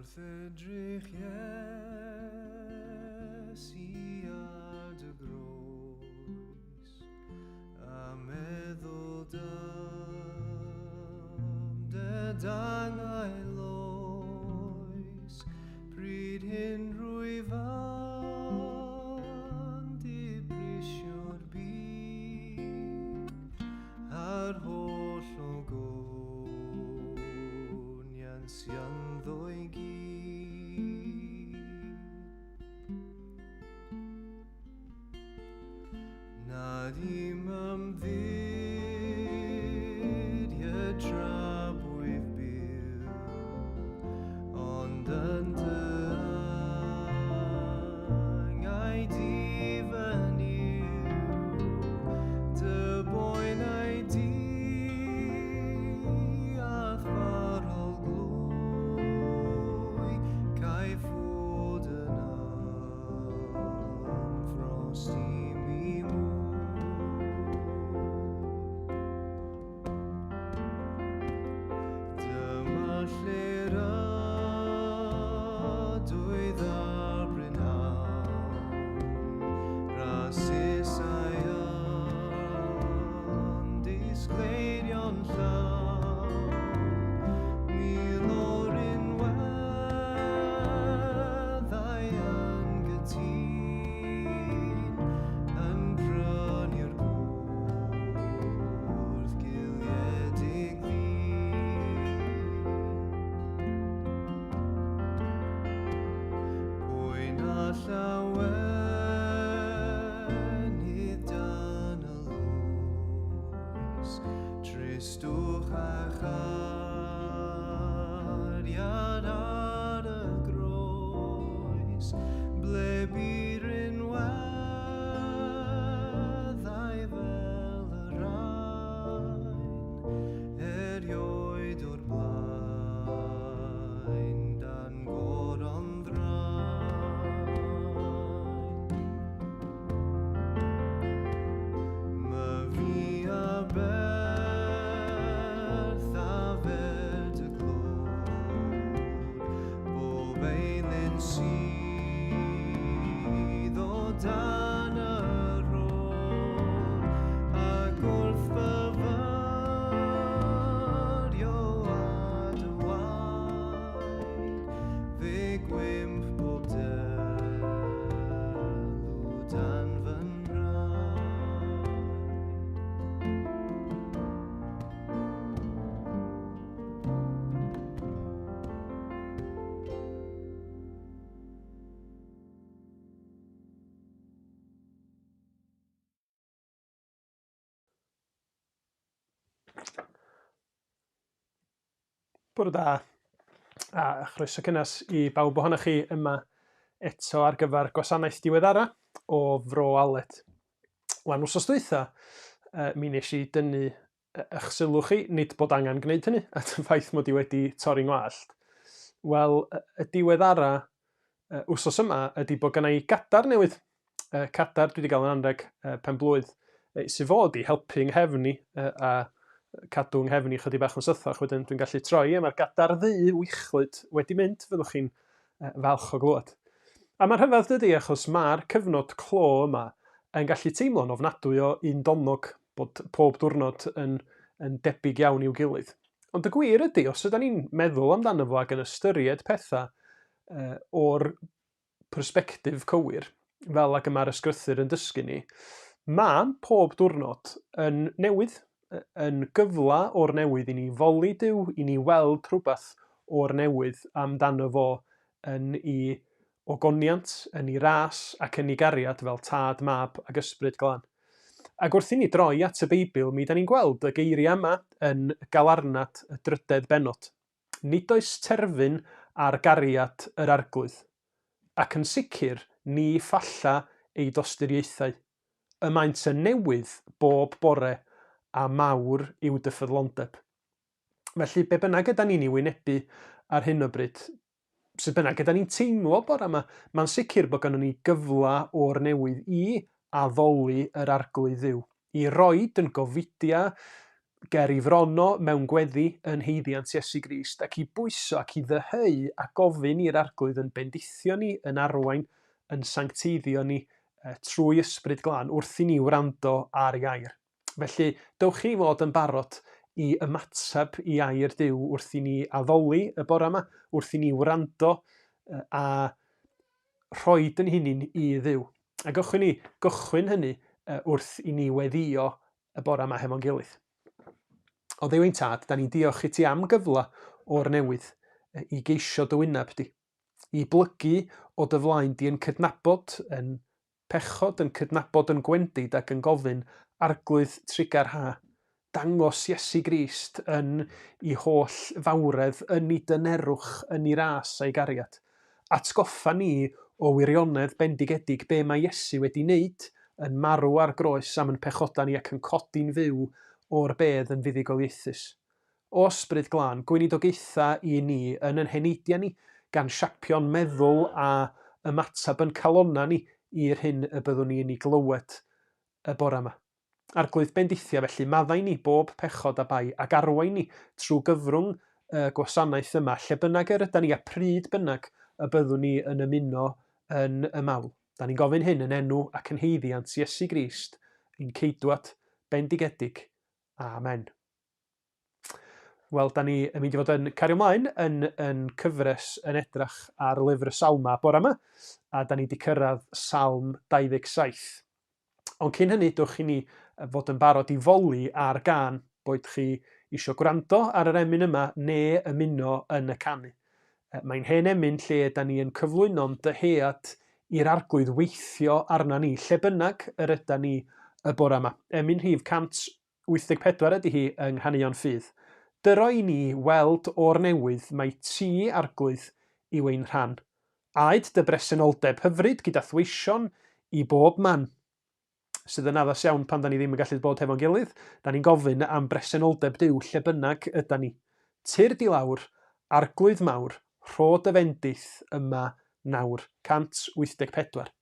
Wrth edrych Iesu ar dy groes A meddwl dam dy dangau loes Pryd hyn rwyf yn dibrisio'r byd A'r holl ogoniant sy ynddo i gyd. Nad i'm ymddiried tra bwyf byw, ond yn dy angau di fy Nuw, dy boenau di a'th farol glwy, caiff fod yn ymffrost i mi mwy. Dyma lle'r ydwydd ar brynhawn, Rasisau yn disgleirio'n llawn, Mil o'r rinweddau yn gytûn, Yn prynu'r gwrth giliedig ddyn. Pwy na llawenydd dan y loes, Tristwch a chariad ar y groes, Ble bu rinweddau fel y rhain, Erioed o'r blaen dan goron ddrain. Myfi a berth a fer dy glod, bob eilun sydd o dan y rhod, ac wrth fyfyrio a dy waed, fe gwymp bob delw dan fy nhraed. Bore da, a chroeso cynnes i bawb ohonoch chi yma eto ar gyfer gwasanaeth diweddara o Fro Aled. Wan wsos dwytha, mi nes i dynnu eich sylw chi, nid bod angen gwneud hynny, at y ffaith mod i wedi torri ngwallt. Wel, y diweddara wsos yma ydy bod gynna i gadar newydd. Cadar dwi wedi gael yn anreg pen blwydd, sydd fod i helpu 'nghefn i a cadw 'nghefn i chydig bach yn sythach. Wedyn dwi'n gallu troi a mae'r gadar ddu wichlyd wedi mynd, fyddwch chi'n falch o glywed. A mae'n rhyfedd dydy, achos mae'r cyfnod clo yma yn gallu teimlo'n ofnadwy o undonog, bod pob diwrnod yn, yn debyg iawn i'w gilydd. Ond y gwir ydy, os ydyn ni'n meddwl amdano fo ac yn ystyried pethau o'r persbectif cywir, fel ag y mae'r ysgrythur yn dysgu ni, mae pob diwrnod yn newydd, yn gyfle o'r newydd i ni foli Duw, i ni weld rhywbeth o'r newydd amdano fo yn i ogoniant, yn i ras ac yn i gariad fel Tad, Mab ac Ysbryd Glân. Ac wrth i ni droi at y Beibl, mi da ni'n gweld y geiriau yma yn Galarnad y drydedd bennod. Nid oes terfyn ar gariad yr Arglwydd, ac yn sicr ni phalla ei dosturiaethau. Y maent yn newydd bob bore, a mawr yw dy ffyddlondeb. Felly, be bynnag ydan ni'n ei wynebu ar hyn o bryd, sut bynnag ydan ni'n teimlo bore yma, mae'n sicr bod gynnon ni gyfle o'r newydd i addoli yr Arglwydd Dduw, i roid yn gofidiau, ger i frono mewn gweddi yn haeddiant Iesu Grist ac i bwyso ac i ddyheu a gofyn i'r Arglwydd yn bendithio ni, yn arwain, yn sancteiddio ni trwy Ysbryd Glân wrth i ni wrando ar ei air. Felly, dewch chi fod yn barod i ymateb i air Duw wrth i ni addoli y bore yma, wrth i ni wrando a rhoi dyn hunin i Dduw. A gychwyn ni gychwyn hynny wrth i ni weddio y bore yma hefo'n gilydd. O Dduw ein tad, da ni'n diolch i ti am gyfle o'r newydd i geisio dy wyneb di, i blygu o dy flaen di yn cydnabod yn pechod, yn cydnabod yn gwendid ac yn gofyn, Arglwydd trugarha, dangos Iesu Grist yn i holl fawredd, yn i dynerwch, yn i ras a'i gariad. Atgoffa ni o wirionedd bendigedig be mae Iesu wedi wneud yn marw ar groes am yn pechodau ni ac yn codi'n fyw o'r bedd yn fuddugoliaethus. O Ysbryd Glân, gweinidogaetha i ni yn yn heneidiau ni, gan siapio'n meddwl a ymateb yn calonnau ni i'r hyn y byddwn ni yn ei glywed y bore yma. Arglwydd bendithia felly, maddau ni bob pechod a bai, ac arwain ni trwy gyfrwng y gwasanaeth yma, lle bynnag yr ydan ni a pryd bynnag y byddwn ni yn ymuno yn y mawl. Da ni'n gofyn hyn yn enw ac yn haeddiant Iesu Grist, ein Ceidwad bendigedig. Amen. Wel, da ni yn mynd i fod yn cario ymlaen yn, yn cyfres yn edrach ar lyfr y Salma bore yma, a da ni wedi cyrraedd Salm 27. Ond cyn hynny, dwch i ni fod yn barod i foli ar gân, boed chi isio gwrando ar yr emyn yma neu ymuno yn y canu. Mae'n hen emyn lle da ni yn cyflwyno'n dyhead i'r Arglwydd weithio arna ni, lle bynnag yr yda ni y bore yma. Emyn rhif 184 ydy hi yng Nghaneuon Ffydd. Dyro i ni weld o'r newydd mai ti, Arglwydd, yw ein rhan. Aed dy bresenoldeb hyfryd gyda thweision i bob man. Sydd yn addas iawn pan da ni ddim yn gallu bod hefo'n gilydd. Da ni'n gofyn am bresenoldeb Duw lle bynnag yda ni. Tyrd i lawr, Arglwydd mawr, rho dy fendith yma nawr. 184.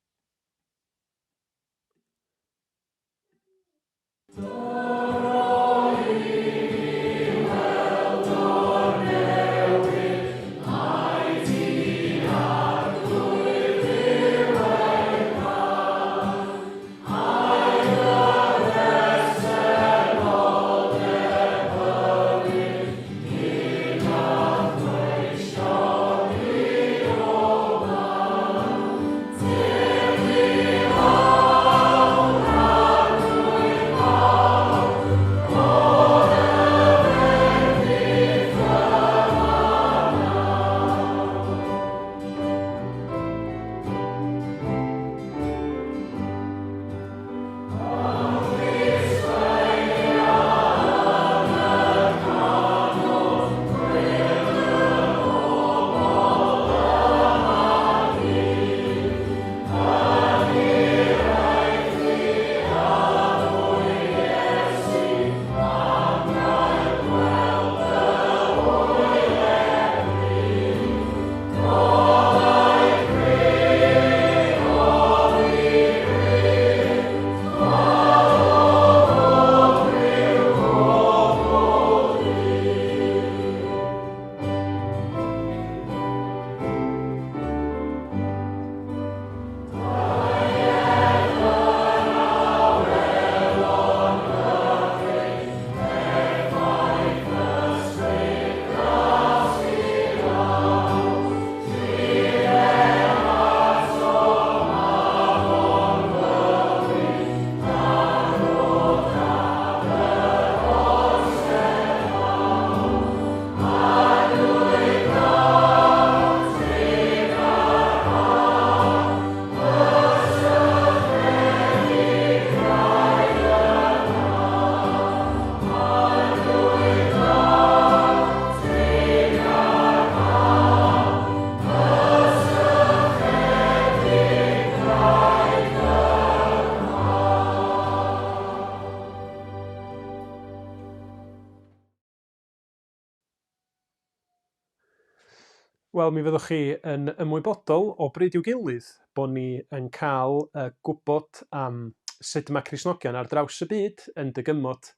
Wel, mi fyddwch chi yn ymwybodol o bryd i'w gilydd bod ni yn cael gwybod am sut mae Cristnogion ar draws y byd yn dygymod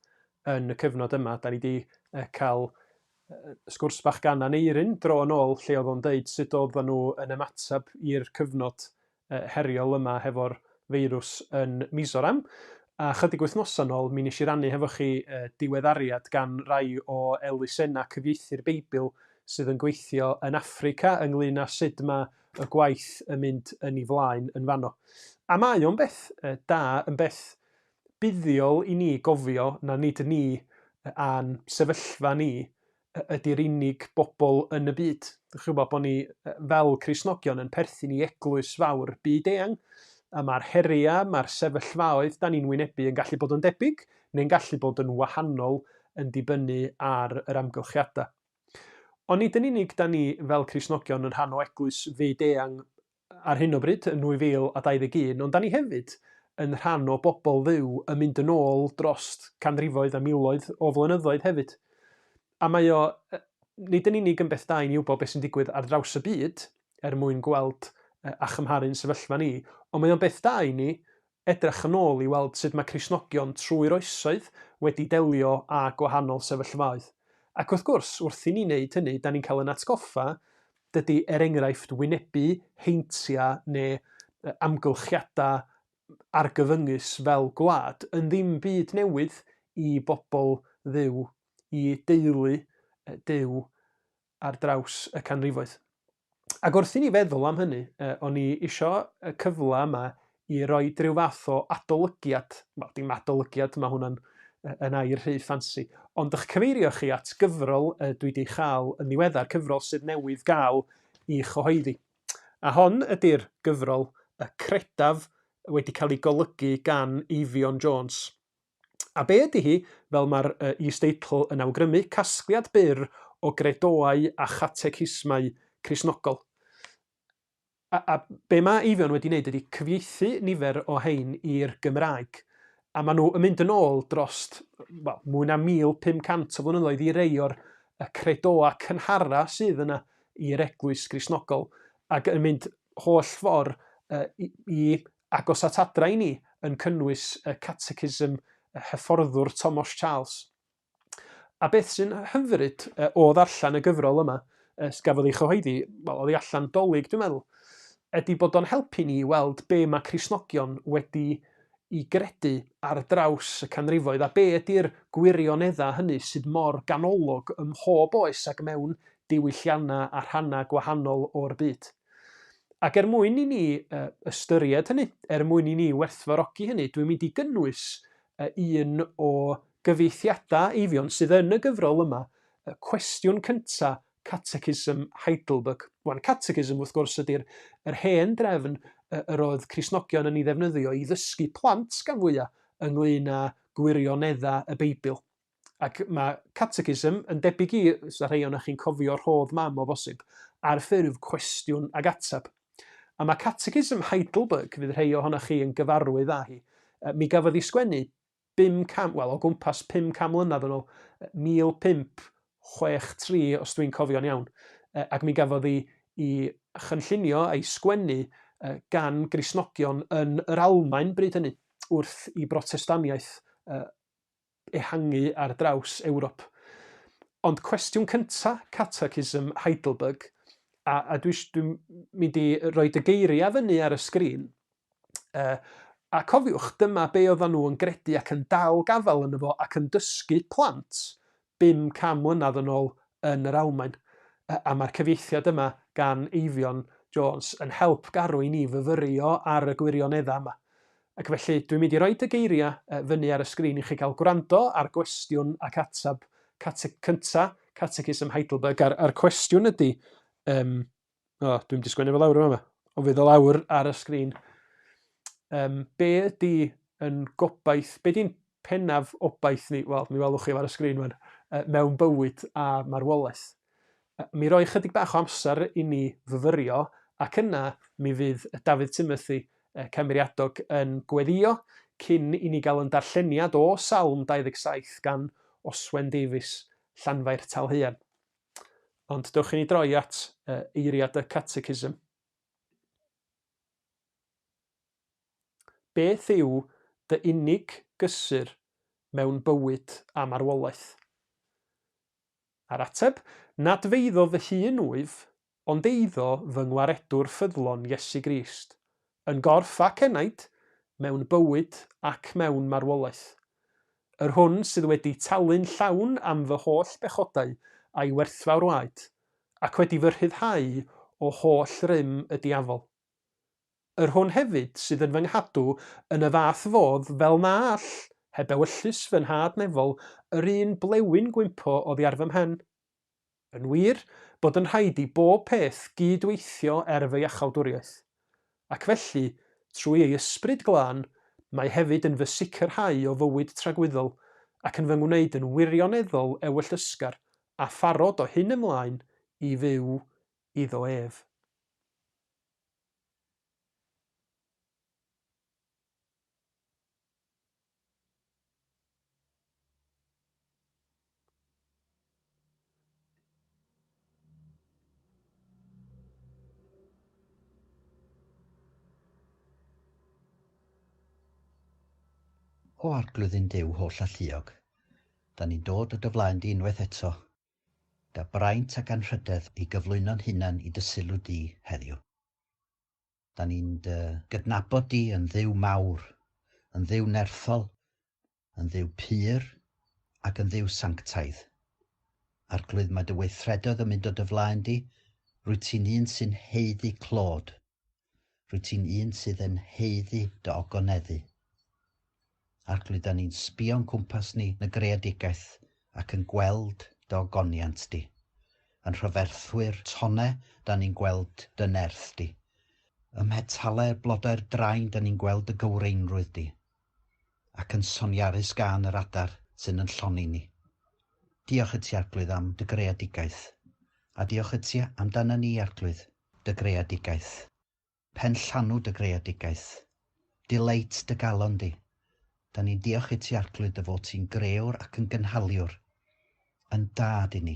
yn y cyfnod yma. Da ni wedi cael sgwrs bach gan Aneirin dro yn ôl lle oedd o'n deud sut oedden nhw yn ymateb i'r cyfnod heriol yma hefo'r feirws yn Mizoram. A chydig wythnosau nôl, mi nes i rannu hefo chi diweddariad gan rai o elusennau cyfieithu'r Beibl sydd yn gweithio yn Affrica ynglyn â sut mae y gwaith yn mynd yn ei flaen yn fanno. A mae o'n beth da, yn beth buddiol i ni gofio na nid ni a'n sefyllfa ni ydy'r unig bobl yn y byd. Dych chi'n gwybod bod ni fel Cristnogion yn perthyn i eglwys fawr byd eang, a mae'r heriau, mae'r sefyllfaoedd da ni'n wynebu yn gallu bod yn debyg, neu'n gallu bod yn wahanol yn dibynnu ar yr amgylchiadau. Ond nid yn unig da ni fel Cristnogion yn rhan o eglwys fyd eang ar hyn o bryd, yn 2021, ond da ni hefyd yn rhan o bobl Dduw yn mynd yn ôl drost canrifoedd a miloedd o flynyddoedd hefyd. A mae o, nid yn unig yn beth da i ni wybod beth sy'n digwydd ar draws y byd, er mwyn gweld a chymharu'n sefyllfa ni, ond mae o'n beth da i ni edrych yn ôl i weld sut mae Cristnogion trwy'r oesoedd wedi delio â gwahanol sefyllfaoedd. Ac wrth gwrs, wrth i ni wneud hynny, da ni'n cael yn atgoffa, dydy, er enghraifft, wynebu heintiau neu amgylchiadau argyfyngus fel gwlad yn ddim byd newydd i bobl Dduw, i deulu Duw ar draws y canrifoedd. Ac wrth i ni feddwl am hynny, o'n i isio y cyfle yma i roi rhyw fath o adolygiad, wel dim adolygiad, mae hwnna'n yn air rhy ffansi, ond eich cyfeirio chi at gyfrol dwi wedi chael yn ddiweddar, cyfrol sydd newydd gael i chyhoeddi. A hon ydy'r gyfrol y credaf wedi cael ei golygu gan Eifion Jones. A be ydy hi, fel mae'r is-deitl yn awgrymu, casgliad byr o gredoau a chatecismau Cristnogol. A, a be mae Eifion wedi wneud ydy cyfieithu nifer o hein i'r Gymraeg. A maen nhw yn mynd yn ôl drost, wel, mwy na 1,500 o flynyddoedd i rei o'r y credoau cynhara sydd yna i'r eglwys Gristnogol, ac yn mynd holl ffordd i, i agos at adra i ni yn cynnwys y Catechism hyfforddwr Thomas Charles. A beth sy'n hyfryd o ddarllen y gyfrol yma, gafodd ei chyhoeddi, wel, oddi allan Dolig dwi'n meddwl, ydy bod o'n helpu ni i weld be mae Cristnogion wedi i gredu ar draws y canrifoedd a be ydy'r gwirioneddau hynny sydd mor ganolog ym mhob oes ac mewn diwylliannau a rhannau gwahanol o'r byd. Ac er mwyn i ni ystyried hynny, er mwyn i ni werthfawrogi hynny, dwi'n mynd i gynnwys un o gyfieithiadau Eifion sydd yn y gyfrol yma, y cwestiwn cyntaf Catechism Heidelberg. Wan, catechism wrth gwrs ydy'r yr hen drefn yr oedd Cristnogion yn ei ddefnyddio i ddysgu plant gan fwyaf ynglyn â gwirioneddau y Beibl. Ac mae catechism yn debyg i, os rhai ohonoch chi'n cofio rhodd mam o bosib, ar ffurf cwestiwn ag ateb. A mae Catechism Heidelberg, fydd rhai ohonoch chi yn gyfarwydd â hi, mi gafodd ei sgwennu 500, wel o gwmpas 500 mlynedd yn ôl, 1563 os dwi'n cofio'n iawn, ac mi gafodd ei i chynllunio a'i sgwennu gan Gristnogion yn yr Almaen bryd hynny, wrth i Brotestaniaeth ehangu ar draws Ewrop. Ond cwestiwn cynta Catechism Heidelberg, a, a dwi, dwi'n mynd i roi y geiriau fyny ar y sgrin, a cofiwch, dyma be oedden nhw yn gredu ac yn dal gafael yno fo ac yn dysgu plant 500 mlynedd yn ôl yn yr Almaen. A mae'r cyfieithiad yma gan Eifion Jones yn help garw i ni fyfyrio ar y gwirioneddau yma. Ac felly, dwi'n mynd i roid y geiriau fyny ar y sgrin i chi gael gwrando ar gwestiwn ac ateb cate cynta Catechism Heidelberg, a'r, a'r cwestiwn ydy, um, oh, dwi'n mynd i sgwennu fo lawr yma, ond fydd o lawr ar y sgrin. Um, be ydy yn gobaith, be ydy'n pennaf obaith ni, wel, mi welwch chi ar y sgrin wan, mewn bywyd a marwolaeth. Mi roi chydig bach o amser i ni fyfyrio ac yna mi fydd Dafydd Timothy Cymriadog yn gweddïo cyn i ni gael yn darlleniad o Salm 27 gan Oswen Davies, Llanfair Talhaearn. Ond dewch i ni droi at eiriad y Catechism. Beth yw dy unig gysur mewn bywyd a marwolaeth? A'r ateb, nad feiddo fy hun wyf, ond eiddo fy ngwaredwr ffyddlon Iesu Grist, yn gorff ac enaid, mewn bywyd ac mewn marwolaeth. Yr hwn sydd wedi talu'n llawn am fy holl bechodau a'i werthfawr waed, ac wedi fy rhyddhau o holl rym y diafol. Yr hwn hefyd sydd yn fy nghadw yn y fath fodd fel na all, heb ewyllys fy nhad nefol, yr un blewyn gwympo oddi ar fy mhen. Yn wir, bod yn rhaid i bob peth gyd-weithio er fy iachawdwriaeth. Ac felly, trwy ei Ysbryd Glân, mae hefyd yn fy sicrhau o fywyd tragwyddol, ac yn fy ngwneud yn wirioneddol ewyllysgar a pharod o hyn ymlaen i fyw iddo ef. O Arglwydd ein Duw holl alluog, da ni'n dod o dy flaen di unwaith eto, Da braint ac anrhydedd i gyflwyno'n hunan i dy sylw di heddiw. Da ni'n dy gydnabod di yn Dduw mawr, yn Dduw nerthol, yn Dduw pur ac yn Dduw sanctaidd. Arglwydd, mae dy weithredoedd yn mynd o dy flaen di, rwyt ti'n un sy'n haeddu clod. Rwyt ti'n un sydd yn haeddu dy ogoneddu. Arglwydd, da ni'n sbio'n cwmpas ni yn y greadigaeth ac yn gweld dy ogoniant di. Yn rhyferthwy'r tonne, da ni'n gweld dy nerth di. Ym mhetalau'r blodau'r drain, da ni'n gweld dy gywreinrwydd di. Ac yn soniarus gân yr adar sy'n yn llonni ni. Diolch i ti, Arglwydd, am dy greadigaeth. A diolch i ti amdana ni, Arglwydd, dy greadigaeth. Pen llanw dy greadigaeth. Dileit dy galon di. Da ni'n diolch i ti Arglwydd dy fod ti'n greewr ac yn gynhaliwr. Yn dad i ni.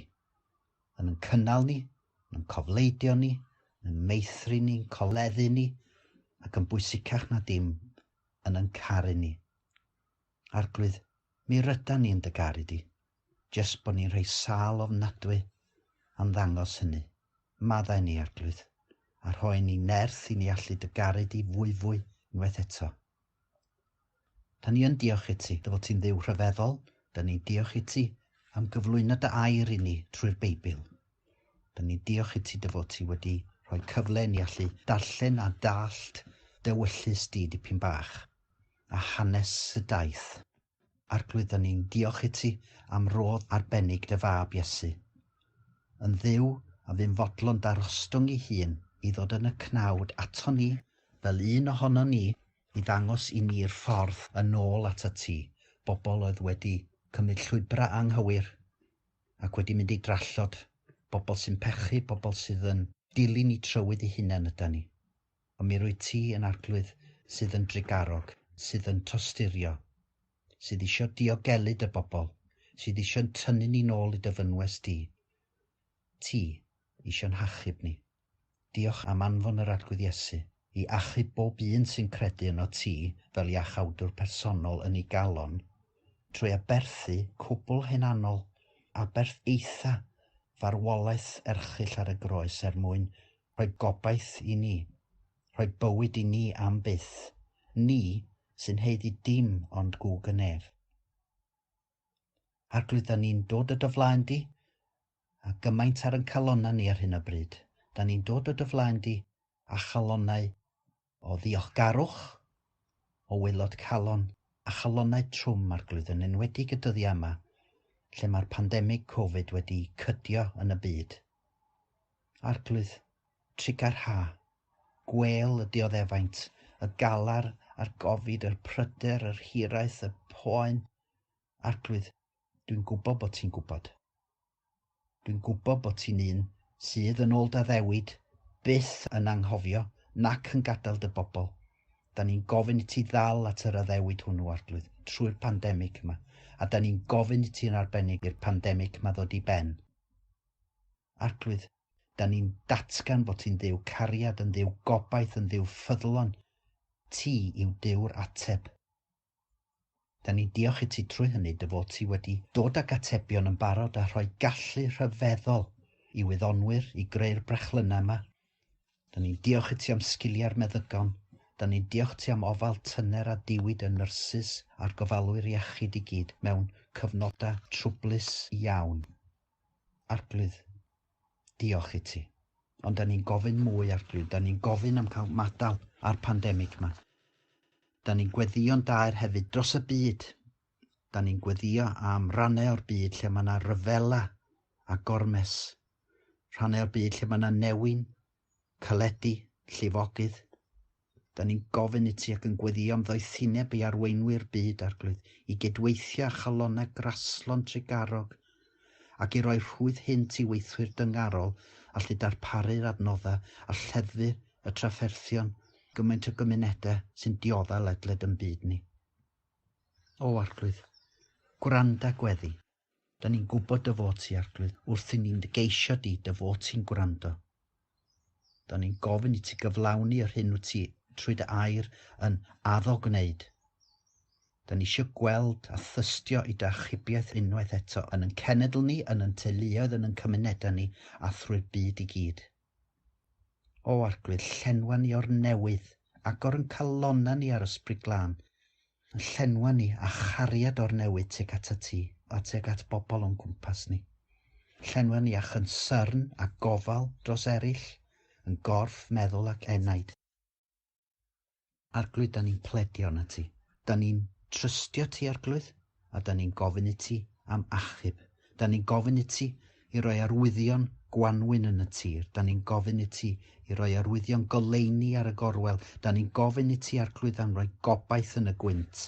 Yn yn cynnal ni, yn yn cofleidio ni, yn yn meithrin ni, yn coleddu ni, ac yn bwysicach na dim, yn yn caru ni. Arglwydd, mi rydan ni yn dy garu di. Jyst bod ni'n rhai sâl ofnadwy am ddangos hynny. Maddau ni, Arglwydd, a rhoi ni nerth i ni allu dy garu di fwyfwy unwaith eto. Da ni yn diolch i ti dy fod ti'n Dduw rhyfeddol, da ni'n diolch i ti am gyflwyno dy air i ni trwy'r Beibl. Da ni'n diolch i ti dy fod ti wedi rhoi cyfle i ni allu darllen a dallt dy ewyllys di dipyn bach, a hanes y daith. Arglwydd, da ni'n diolch i ti am rodd arbennig dy fab Iesu. Yn Dduw a fu'n fodlon darostwng ei hun i ddod yn y cnawd ato ni fel un ohono ni i ddangos i ni'r ffordd yn ôl atat ti, bobl oedd wedi cymryd llwybrau anghywir ac wedi mynd i drallod, bobl sy'n pechu, bobl sydd yn dilyn eu trywydd eu hunain yda ni. Ond mi rwyt ti yn Arglwydd sydd yn drugarog, sydd yn tosturio, sydd isio diogelu dy bobl, sydd isio'n tynnu ni nôl i dy fynwes di. Ti isio'n hachub ni. Diolch am anfon yr Arglwydd Iesu i achub bob un sy'n credu yno ti fel iachawdwr personol yn ei galon, trwy aberthu cwbl hunanol, aberth eitha farwolaeth erchyll ar y groes er mwyn rhoi gobaith i ni, rhoi bywyd i ni am byth, ni sy'n haeddu dim ond gwg y nef. Arglwydd, da ni'n dod o dy flaen di, a gymaint ar yn calonnau ni ar hyn o bryd. Da ni'n dod o dy flaen di a chalonnau o ddiolchgarwch, o waelod calon, a chalonnau trwm, Arglwydd, yn enwedig y dyddiau yma, lle mae'r pandemig Covid wedi cydio yn y byd. Arglwydd, trugarha, gwêl y dioddefaint, y galar a'r gofid, yr pryder, yr hiraeth, y poen. Arglwydd, dwi'n gwybod bod ti'n gwybod. Dwi'n gwybod bod ti'n un sydd, yn ôl dy addewid, byth yn anghofio nac yn gadael dy bobl. Da ni'n gofyn i ti ddal at yr addewid hwnnw, Arglwydd, trwy'r pandemig yma. A da ni'n gofyn i ti yn arbennig i'r pandemig yma ddod i ben. Arglwydd, da ni'n datgan bod ti'n Dduw cariad, yn Dduw gobaith, yn Dduw ffyddlon. Ti yw Duw'r ateb. Da ni'n diolch i ti trwy hynny dy fod ti wedi dod ag atebion yn barod a rhoi gallu rhyfeddol i wyddonwyr i greu'r brechlynnau yma. Da ni'n diolch i ti am sgiliau'r meddygon. Da ni'n diolch ti am ofal tyner a diwyd y nyrsys a'r gofalwyr iechyd i gyd mewn cyfnodau trwblus iawn. Arglwydd, diolch i ti. Ond da ni'n gofyn mwy, Arglwydd. Da ni'n gofyn am cael madal ar pandemig yma. Da ni'n gweddïo'n daer hefyd dros y byd. Da ni'n gweddio am rannau o'r byd lle mae yna ryfela a gormes. Rhannau o'r byd lle mae yna newyn, caledi, llifogydd. Da ni'n gofyn i ti ac yn gweddio am ddoethineb i arweinwyr byd, Arglwydd, i gydweithio â chalonnau graslon trugarog ac i roi rhwydd hynt i weithwyr dyngarol allu darparu'r adnoddau a lleddfu y trafferthion gymaint o gymunedau sy'n dioddau ledled yn byd ni. O Arglwydd, gwranda gweddi. Da ni'n gwybod dy fod ti, Arglwydd, wrth i ni'n dy geisio di, dy fod ti'n gwrando. Da ni'n gofyn i ti gyflawni yr hyn wyt ti trwy dy air yn addo gwneud. Da ni eisiau gweld a thystio i dy achubiaeth unwaith eto yn yn cenedl ni, yn yn teuluoedd, yn yn cymunedau ni, a thrwy'r byd i gyd. O Arglwydd, llenwa ni o'r newydd, agor yn calonnau ni ar Ysbryd Glân, Yn llenwa ni â chariad o'r newydd tuag atat ti a tuag at bobl o'n cwmpas ni. Llenwa ni â chynsyrn a gofal dros eraill, yn gorff, meddwl ac enaid. Arglwydd, da ni'n pledio arnat ti. Da ni'n trystio ti, Arglwydd, a da ni'n gofyn i ti am achub. Da ni'n gofyn i ti i roi arwyddion gwanwyn yn y tir. Da ni'n gofyn i ti i roi arwyddion goleuni ar y gorwel. Da ni'n gofyn i ti, Arglwydd, am roi gobaith yn y gwynt,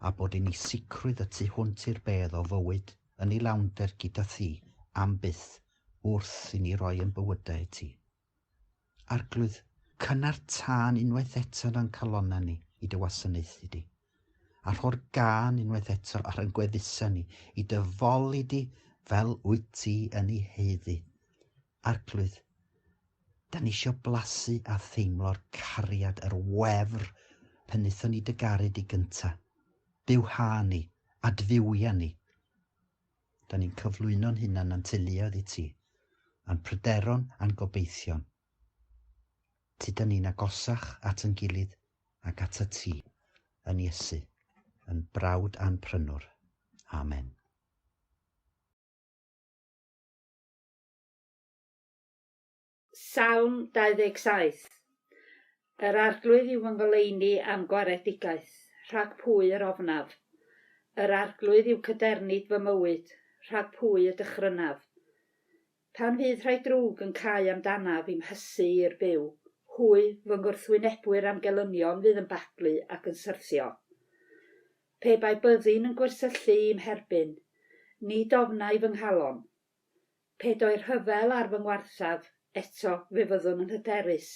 a bod i ni sicrwydd y tu hwnt i'r bedd o fywyd yn ei lawnder gyda thi am byth wrth i ni roi ein bywydau i ti. Arglwydd, cynnar tân unwaith eto yn ein calonnau ni i dy wasanaethu di, a rho'r gân unwaith eto ar ein gwefusau ni i dy foli di fel wyt ti yn ei haeddu. Arglwydd, da ni isio blasu a theimlo'r cariad, yr wefr, pan wnaethon ni dy garu di gynta. Bywha ni, adfywia ni. Da ni'n cyflwyno'n hunan a'n teuluoedd i ti, a'n pryderon a'n gobeithion. Ti da ni'n agosach at yn gilydd ac atat ti, yn Iesu, yn brawd a'n prynwr. Amen. Salm 27. Yr Arglwydd yw fy ngoleuni a'm gwaredigaeth, rhag pwy yr ofnaf? Yr Arglwydd yw cadernid fy mywyd, rhag pwy y dychrynaf? Pan fydd rhai drwg yn cau amdanaf i'm hysu i'r byw, hwy, fy ngwrthwynebwyr a'm gelynion fydd yn baglu ac yn syrthio. Pe bai byddin yn gwersyllu i'm herbyn, nid ofnai fy nghalon. Pe dôi rhyfel ar fy ngwarthaf, eto fe fyddwn yn hyderus.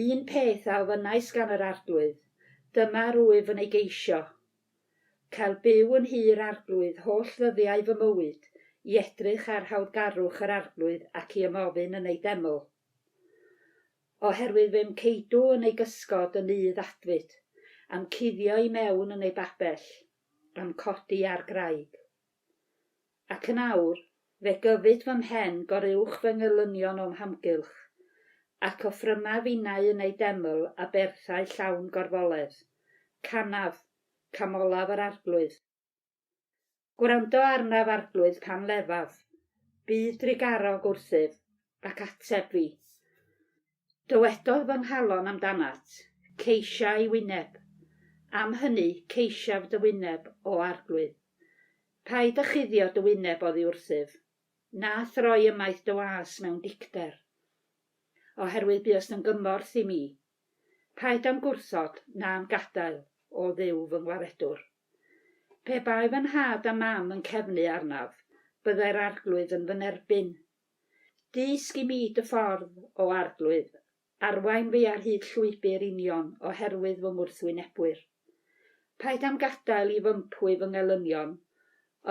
Un peth a ofynnais gan yr Arglwydd, dyma yr wyf yn ei geisio, cael byw yn nhŷ'r Arglwydd holl ddyddiau fy mywyd, i edrych ar hawddgarwch yr Arglwydd ac i ymofyn yn ei deml. Oherwydd fe'm ceidw yn ei gysgod yn nydd adfyd, a'm cuddio i mewn yn ei babell, a'm codi ar graig. Ac yn awr, fe gyfyd fy mhen goruwch fy ngelynion o'm hamgylch, ac offrymaf innau yn ei deml aberthau llawn gorfoledd. Canaf, camolaf yr Arglwydd. Gwrando arnaf, Arglwydd, pan lefaf. Bydd drugarog wrthyf, ac ateb fi. Dywedodd fy nghalon amdanat, Ceisia ei wyneb. Am hynny, ceisiaf dy wyneb, O Arglwydd. Paid â chuddio dy wyneb oddi wrthyf, na throi ymaith dy was mewn dicter. Oherwydd buost yn gymorth i mi. Paid â'm gwrthod, na'm gadael, O Dduw fy ngwaredwr. Pe bai fy nhad a'm mam yn cefnu arnaf, byddai'r Arglwydd yn fy nerbyn. Dysg i mi dy ffordd, O Arglwydd, arwain fi ar hyd llwybr union oherwydd fy ngwrthwynebwyr. Paid â'm gadael i fympwy fy ngelynion,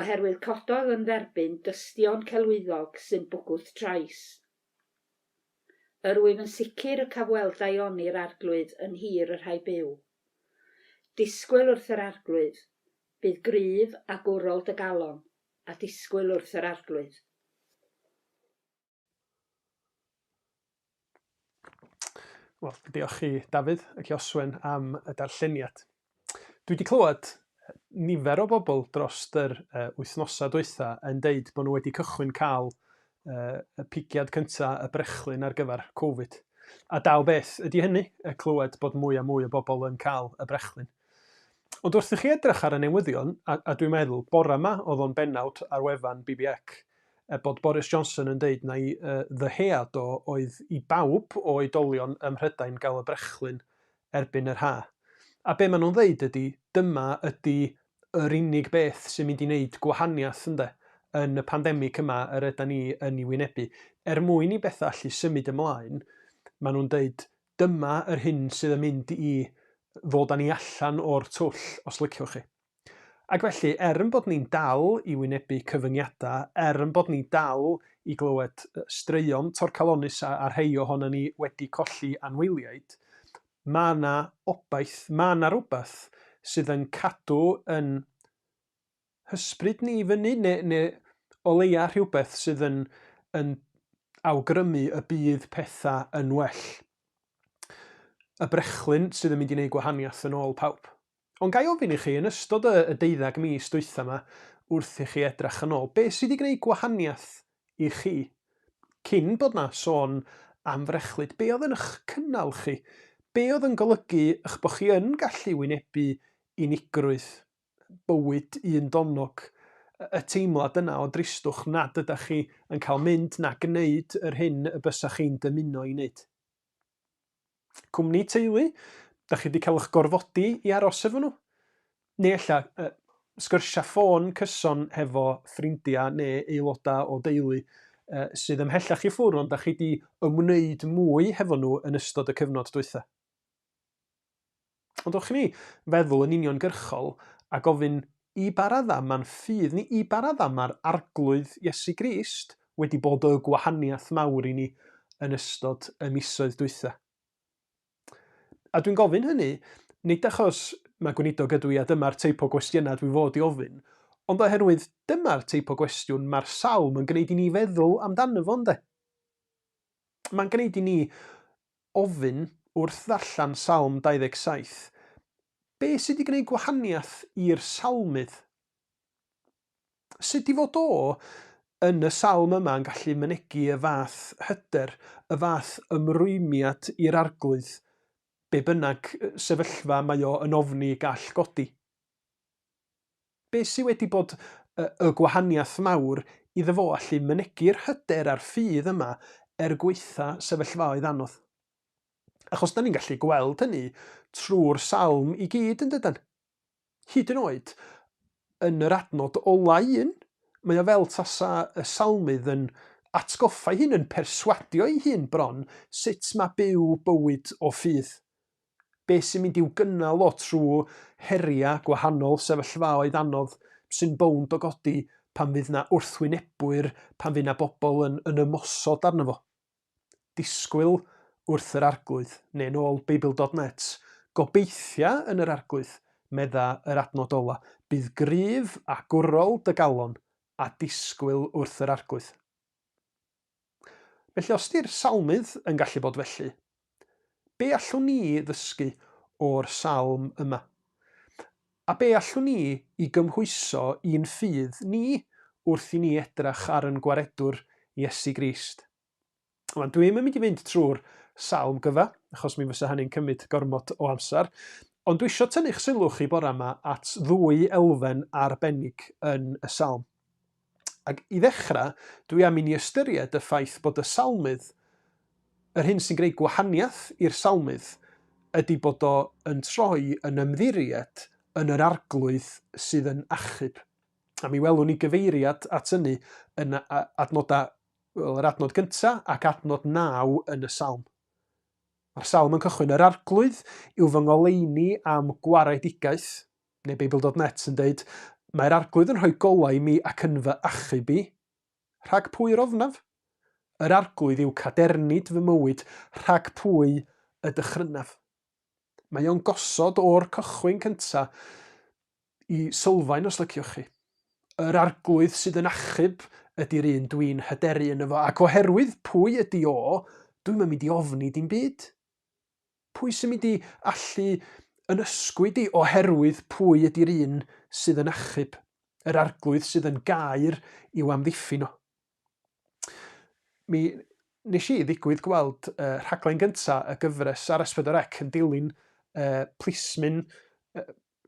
oherwydd cododd yn dderbyn dystion celwyddog sy'n bwgwth trais. Yr wyf yn sicr y caf weld daioni'r Arglwydd yn nhir y rhai byw. Disgwyl wrth yr Arglwydd. Bydd gryf a gwrol dy galon, a disgwyl wrth yr Arglwydd. Wel, diolch i Dafydd ac i Oswen am y darlleniad. Dwi wedi clywed nifer o bobl dros yr uh, wythnosau dwytha yn deud bod nhw wedi cychwyn cael uh, y pigiad cynta y brechlyn ar gyfer Covid. A da o beth ydy hynny, y clywed bod mwy a mwy o bobl yn cael y brechlyn. Ond wrth i chi edrych ar y newyddion, a, a dwi'n meddwl, bore yma oedd o'n bennawd ar wefan BBEC, er bod Boris Johnson yn deud na'i uh, ddyhead o oedd i bawb o oedolion ym Mhrydain gael y brechlyn erbyn yr ha. A be maen nhw'n ddeud ydy, dyma ydy yr unig beth sy'n mynd i wneud gwahaniaeth ynde, yn y pandemig yma yr yda ni yn ei wynebu. Er mwyn i bethau allu symud ymlaen, maen nhw'n deud dyma yr hyn sydd yn mynd i ddod â ni allan o'r twll, os liciwch chi. Ac felly, er yn bod ni'n dal i wynebu cyfyngiadau, er yn bod ni'n dal i glywed straeon torcalonnus a, a rhei ohonon ni wedi colli anwyliaid, mae yna obaith, mae yna rhywbeth sydd yn cadw yn hysbryd ni i fyny, neu, neu o leia rhywbeth sydd yn, yn awgrymu y bydd pethau yn well. Y brechlyn sydd yn mynd i wneud gwahaniaeth yn ôl pawb. Ond ga i ofyn i chi, yn ystod y, y deuddeg mis dwytha yma, wrth i chi edrach yn ôl, be sydd wedi gwneud gwahaniaeth i chi? Cyn bod na sôn am frechlyd, be oedd yn eich cynnal chi? Be oedd yn golygu eich bod chi yn gallu wynebu unigrwydd, bywyd un donog, y teimlad yna o dristwch nad ydych chi yn cael mynd na gwneud yr hyn y bysach chi'n dymuno i wneud? Cwmni teulu, da chi wedi cael eich gorfodi i aros efo nhw? Neu ella uh, sgyrsiau ffôn cyson hefo ffrindiau neu aelodau o deulu uh, sydd ymhellach i ffwrdd ond da chi wedi ymwneud mwy hefo nhw yn ystod y cyfnod dwytha. Ond o'ch ni feddwl yn uniongyrchol a gofyn i ba raddau mae'n ffydd ni, i ba raddau mae'r Arglwydd Iesu Grist wedi bod y gwahaniaeth mawr i ni yn ystod y misoedd dwytha. A dwi'n gofyn hynny, nid achos mae gweinidog ydw i a dyma'r teip o gwestiynau dwi fod i ofyn, ond oherwydd dyma'r teip o gwestiwn mae'r salm yn gwneud i ni feddwl amdano fo, ynde? Mae'n gwneud i ni ofyn wrth ddarllen Salm 27, be sydd wedi gwneud gwahaniaeth i'r salmydd? Sut i fod o yn y salm yma yn gallu mynegi y fath hyder, y fath ymrwymiad i'r arglwydd, be bynnag sefyllfa mae o yn ofni gall godi? Be sy wedi bod y, y gwahaniaeth mawr iddo fo allu mynegi'r hyder a'r ffydd yma er gwaetha sefyllfaoedd anodd? Achos da ni'n gallu gweld hynny trwy'r salm i gyd yn dydan? Hyd yn oed yn yr adnod ola un, mae o fel tasa y salmydd yn atgoffa ei hun, yn perswadio ei hun bron sut mae byw bywyd o ffydd. Be sy'n mynd i'w gynnal o trwy heriau gwahanol, sefyllfaoedd anodd sy'n bownd o godi pan fydd 'na wrthwynebwyr, pan fydd 'na bobl yn, yn ymosod arno fo. Disgwyl wrth yr arglwydd, neu yn ôl Beibl.net, gobeithia yn yr arglwydd, medda yr adnod ola, bydd gryf a gwrol dy galon, a disgwyl wrth yr arglwydd. Felly os di'r salmydd yn gallu bod felly, be allwn ni ddysgu o'r salm yma? A be allwn ni i gymhwyso i'n ffydd ni wrth i ni edrach ar yn gwaredwr Iesu Grist? Wan, dwi'm yn mynd i fynd trwy'r salm gyfa, achos mi fysa hynny'n cymryd gormod o amser, ond dwi eisiau tynnu'ch sylw chi bore yma at ddwy elfen arbennig yn y salm. Ac i ddechrau, dwi am i ni ystyried y ffaith bod y salmydd, yr hyn sy'n gwneud gwahaniaeth i'r salmydd, ydy bod o yn troi yn ymddiried yn yr arglwydd sydd yn achub. A mi welwn ni gyfeiriad at hynny yn adnodau, wel, yr adnod gyntaf ac adnod 9 yn y salm. Mae'r salm yn cychwyn, yr arglwydd yw fy ngoleuni am gwaredigaeth, neu Beibl.net yn deud, Mae'r Arglwydd yn rhoi golau i mi ac yn fy achub i. Rhag pwy yr ofnaf? Yr Arglwydd yw cadernid fy mywyd, rhag pwy y dychrynaf? Mae o'n gosod o'r cychwyn cyntaf i sylfaen os lyciwch chi. Yr arglwydd sydd yn achub ydy'r un dwi'n hyderu yno fo, ac oherwydd pwy ydy o, dwi'm yn mynd i ofni dim byd. Pwy sy'n mynd i allu yn ysgwyd i oherwydd pwy ydy'r un sydd yn achub, yr arglwydd sydd yn gair i'w amddiffyn o. Mi nes i ddigwydd gweld uh, rhaglen gynta y gyfres ar S4C yn dilyn uh, plismyn uh,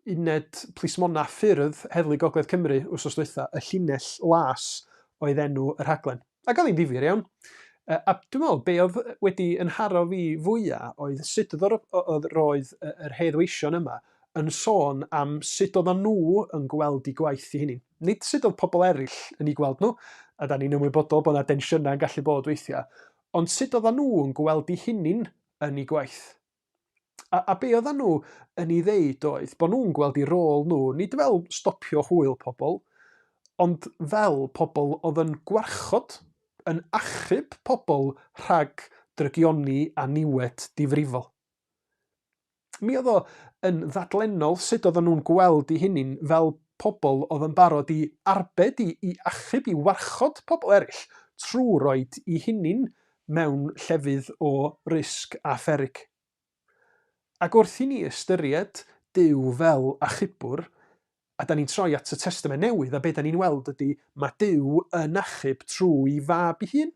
uned plismona ffyrdd Heddlu Gogledd Cymru wsos dwytha, y llinell las oedd enw y rhaglen. Ac oedd hi'n ddifyr iawn. Uh, a dwi'n meddwl, be oedd wedi yn haro fi fwyaf oedd sut oedd, oedd roedd yr heddweision yma yn sôn am sut oedden nhw yn gweld eu gwaith eu hunain. Nid sut oedd pobl eraill yn eu gweld nhw, a da ni'n ymwybodol bod yna densiynau yn gallu bod weithiau, ond sut oedden nhw yn gweld eu hunain yn eu gwaith. A, a be oedden nhw yn ei ddeud oedd bod nhw'n gweld eu rôl nhw, nid fel stopio hwyl pobl, ond fel pobl oedd yn gwarchod, yn achub pobl rhag drygioni a niwed difrifol. Mi oedd o yn ddadlennol sut oedden nhw'n gweld eu hunain fel pobl oedd yn barod i arbed, i, i achub, i warchod pobl eraill trwy roid eu hunain mewn llefydd o risg a pheryg. Ac wrth i ni ystyried Duw fel achubwr, a da ni'n troi at y Testament Newydd, a be da ni'n weld ydy mae Duw yn achub trwy fab ei hun,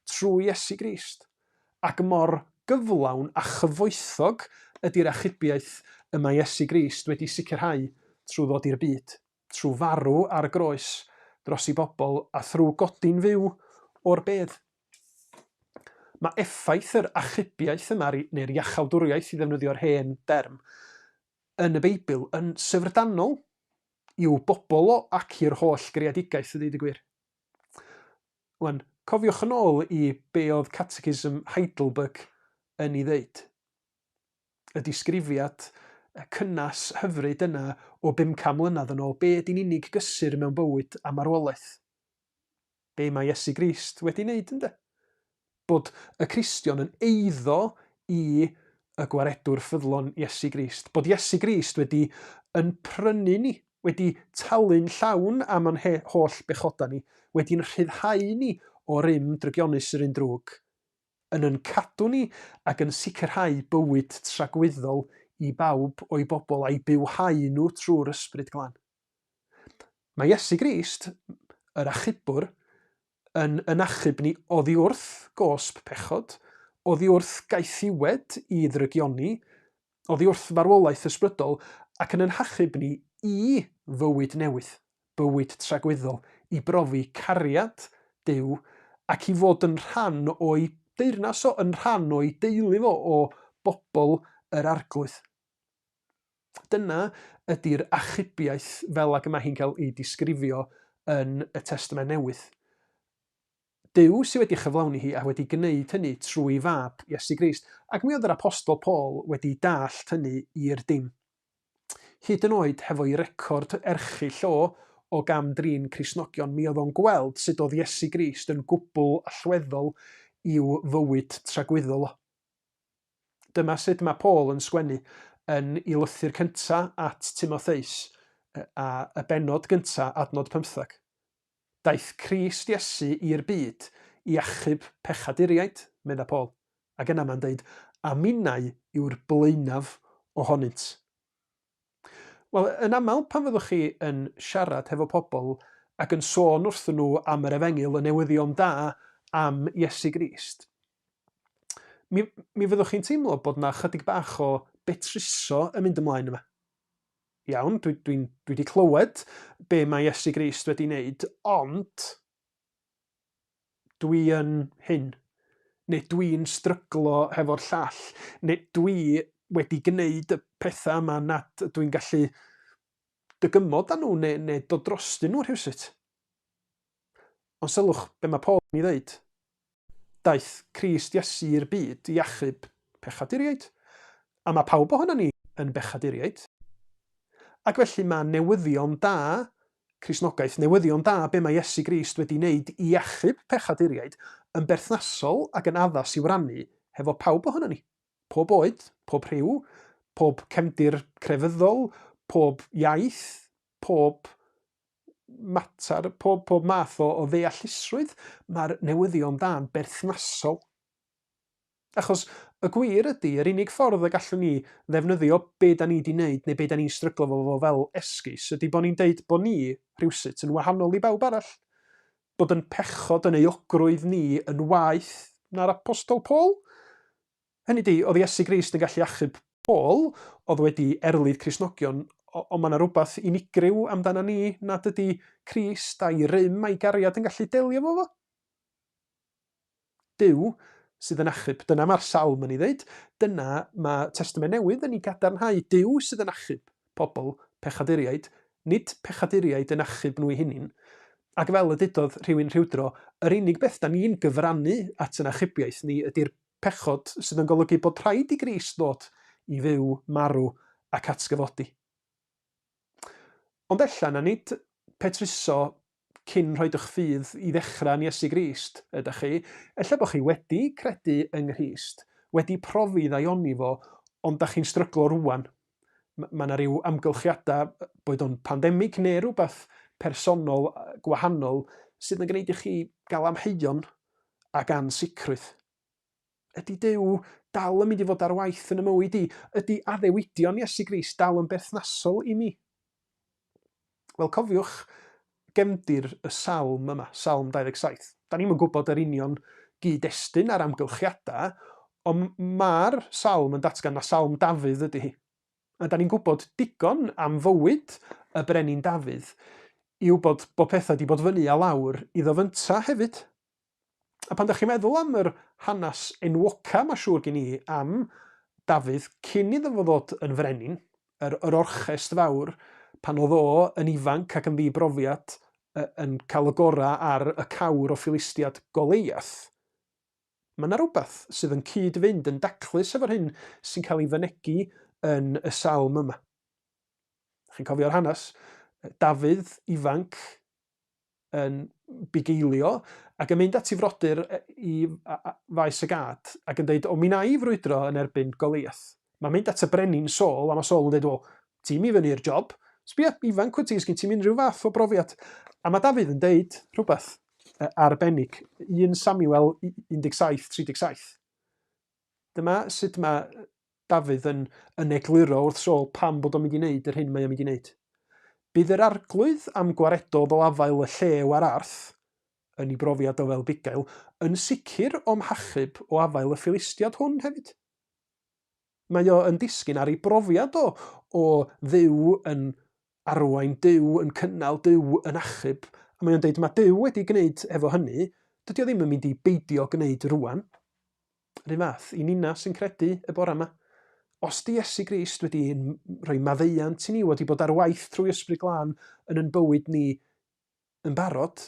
trwy Iesu Grist. Ac mor gyflawn a chyfoethog ydy'r achubiaeth y mae Iesu Grist wedi sicrhau trwy ddod i'r byd, trwy farw ar y groes dros ei bobl a thrwy godi'n fyw o'r bedd. Mae effaith yr achubiaeth yma, neu'r iachawdwriaeth i ddefnyddio'r hen derm, yn y Beibl yn syfrdanol i'w bobl o ac i'r holl greadigaeth a dweud y gwir. Wan, cofiwch yn ôl i be oedd Catechism Heidelberg yn ei ddeud. Y disgrifiad y cynnes hyfryd yna o 500 mlynedd yn ôl, be ydy'n unig gysur mewn bywyd a marwolaeth? Be mae Iesu Grist wedi wneud, ynde? Bod y Cristion yn eiddo i y gwaredwr ffyddlon Iesu Grist. Bod Iesu Grist wedi yn prynu ni, wedi talu'n llawn am ein holl bechodau ni, wedi'n rhyddhau ni o rym drygionus yr un drwg, yn yn cadw ni ac yn sicrhau bywyd tragwyddol i bawb o'i bobl a'i bywhau nhw trwy'r Ysbryd Glân. Mae Iesu Grist, yr achubwr, yn yn achub ni oddi wrth gosb pechod, oddi wrth gaethiwed i ddrygioni, oddi wrth farwolaeth ysbrydol, ac yn yn hachub ni i fywyd newydd, bywyd tragwyddol, i brofi cariad Duw ac i fod yn rhan o'i deyrnas o, yn rhan o'i deulu fo, o bobl yr Arglwydd. Dyna ydy'r achubiaeth fel ag y mae hi'n cael ei disgrifio yn y Testament Newydd. Duw sydd wedi chyflawni hi a wedi gwneud hynny trwy fab, Iesu Grist, ac mi oedd yr Apostol Paul wedi dallt hynny i'r dim. Hyd yn oed hefo'i record erchyll o o gam-drin Cristnogion, mi oedd o'n gweld sut oedd Iesu Grist yn gwbl allweddol i'w fywyd tragwyddol o. Dyma sut mae Paul yn sgwennu yn ei lythyr cynta at Timotheus, a y bennod gynta, adnod pymtheg. Daeth Crist Iesu i'r byd i achub pechaduriaid, medda Paul. Ac yna mae'n dweud, a minnau yw'r blaenaf ohonynt. Wel, yn aml pan fyddwch chi yn siarad hefo pobl ac yn sôn wrthyn nhw am yr efengyl, y newyddion da am Iesu Grist, mi, mi fyddwch chi'n teimlo bod 'na chydig bach o betruso yn mynd ymlaen yma. Iawn, dwi, dwi, dwi wedi clywed be mae Iesu Grist wedi wneud, ond dwi yn hyn, neu dwi'n stryglo hefo'r llall, neu dwi wedi gwneud y pethau yma nad ydw i'n gallu dygymod â nhw neu, neu dod drostyn nhw rhywsut. Ond sylwch be mae Paul yn ei ddeud. Daeth Crist Iesu i'r byd i achub pechaduriaid, a mae pawb ohonon ni yn bechaduriaid. Ac felly mae newyddion da Cristnogaeth, newyddion da be mae Iesu Grist wedi wneud i achub pechaduriaid, yn berthnasol ac yn addas i'w rannu hefo pawb ohonon ni. Pob oed, pob rhyw, pob cefndir crefyddol, pob iaith. pob mater, pob, pob math o, o ddeallusrwydd, mae'r newyddion da'n berthnasol. Achos y gwir ydy, yr unig ffordd y gallwn ni ddefnyddio be da ni wedi wneud neu be da ni'n stryglo fo fo fel esgus ydy bod ni'n deud bod ni, rhywsut, yn wahanol i bawb arall. Bod yn pechod yn euogrwydd ni yn waeth na'r Apostol Paul. Hynny ydy, oedd Iesu Grist yn gallu achub Paul, oedd wedi erlid Cristnogion, ond mae yna rhywbeth unigryw amdana ni nad ydy Crist a'i rym a'i gariad yn gallu delio fo fo. Duw sydd yn achub. Dyna mae'r salm yn ei ddeud. Dyna mae Testament Newydd yn ei gadarnhau. Duw sydd yn achub pobl pechaduriaid, nid pechaduriaid yn achub nhw eu hunain. Ac fel y dudodd rhywun rhywdro, yr unig beth da ni'n gyfrannu at yn achubiaeth ni ydy'r pechod sydd yn golygu bod rhaid i Grist ddod i fyw, marw ac atgyfodi. Ond ella na nid petruso cyn rhoi eich ffydd i ddechrau yn Iesu Grist ydych chi. Ella bod chi wedi credu yng Nghrist, wedi profi ddaioni fo, ond da chi'n stryglo rwan. Mae yna rhyw amgylchiadau, boed o'n pandemig neu rhywbeth personol gwahanol, sydd yn gwneud i chi gael amheuon ac ansicrwydd. Ydy Duw dal yn mynd i fod ar waith yn y mywyd i? Ydy addewidion Iesu Grist dal yn berthnasol i mi? Wel, cofiwch gefndir y salm yma, Salm 27. Da ni'm yn gwybod yr union gyd-destun a'r amgylchiadau, ond mae'r salm yn datgan na salm Dafydd ydy hi. A da ni'n gwybod digon am fywyd y brenin Dafydd i wybod bod pethau wedi bod fyny a lawr iddo fynta hefyd. A pan dach chi'n meddwl am yr hanes enwoca, mae siŵr gen i, am Dafydd cyn iddo fo ddod yn frenin, yr, yr orchest fawr, pan oedd o yn ifanc ac yn ddibrofiad yn cael y gorau ar y cawr o Philistiad Goleiath, mae yna rhywbeth sydd yn cyd-fynd yn daclus efo'r hyn sy'n cael ei fynegi yn y salm yma. Chi'n cofio'r hanes? Dafydd ifanc yn bugeilio ac yn mynd at ei frodyr i faes y gad ac yn dweud, o mi na i frwydro yn erbyn Goliath. Mae'n mynd at y brenin Saul a mae Saul yn dweud, wel, ti'n mi fyny i'r job. Sbia, ifanc wyt ti, sgyn ti'n unrhyw fath o brofiad. A mae Dafydd yn deud rhywbeth arbennig, 1 Samuel 17, 37. Dyma sut mae Dafydd yn yn egluro wrth Saul pam bod o'n mynd i wneud yr hyn mae o'n mynd i wneud. Bydd yr arglwydd am gwaredodd o afael y llew a'r arth, yn ei brofiad o fel bugail, yn sicr o'm hachub o afael y Philistiad hwn hefyd. Mae o yn disgyn ar ei brofiad o o Dduw yn arwain, Duw yn cynnal, Duw yn achub, a mae o'n deud mae Duw wedi gwneud efo hynny, dydy o ddim yn mynd i beidio gwneud rwan. Yr un fath, i ninna sy'n credu y bore yma. Os di Iesu Grist wedi rhoi maddeuant i ni, wedi bod ar waith trwy Ysbryd Glân yn yn bywyd ni yn barod,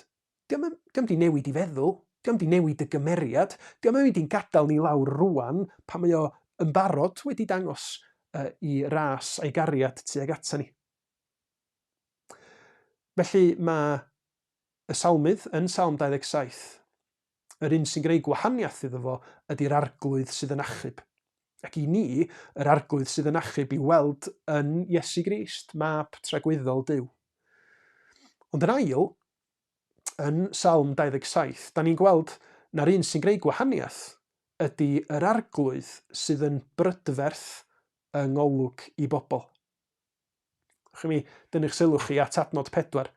diolch di newid i feddwl, diolch di newid y gymeriad, diolch yn mynd i'n gadael ni lawr rwan pan mae o yn barod wedi dangos uh, i ras a'i gariad tuag ata ni. Felly mae y salmydd yn Salm 27 Yr un sy'n gwneud gwahaniaeth iddo fo ydy'r arglwydd sydd yn achub. Ac i ni, yr arglwydd sydd yn achub i'w weld yn Iesu Grist, mab tragwyddol Duw. Ond yn ail, yn Salm 27, da ni'n gweld na'r un sy'n gwneud gwahaniaeth ydy yr arglwydd sydd yn brydferth yng ngolwg i bobl. Chi mi dynnu'ch sylw chi at adnod 4.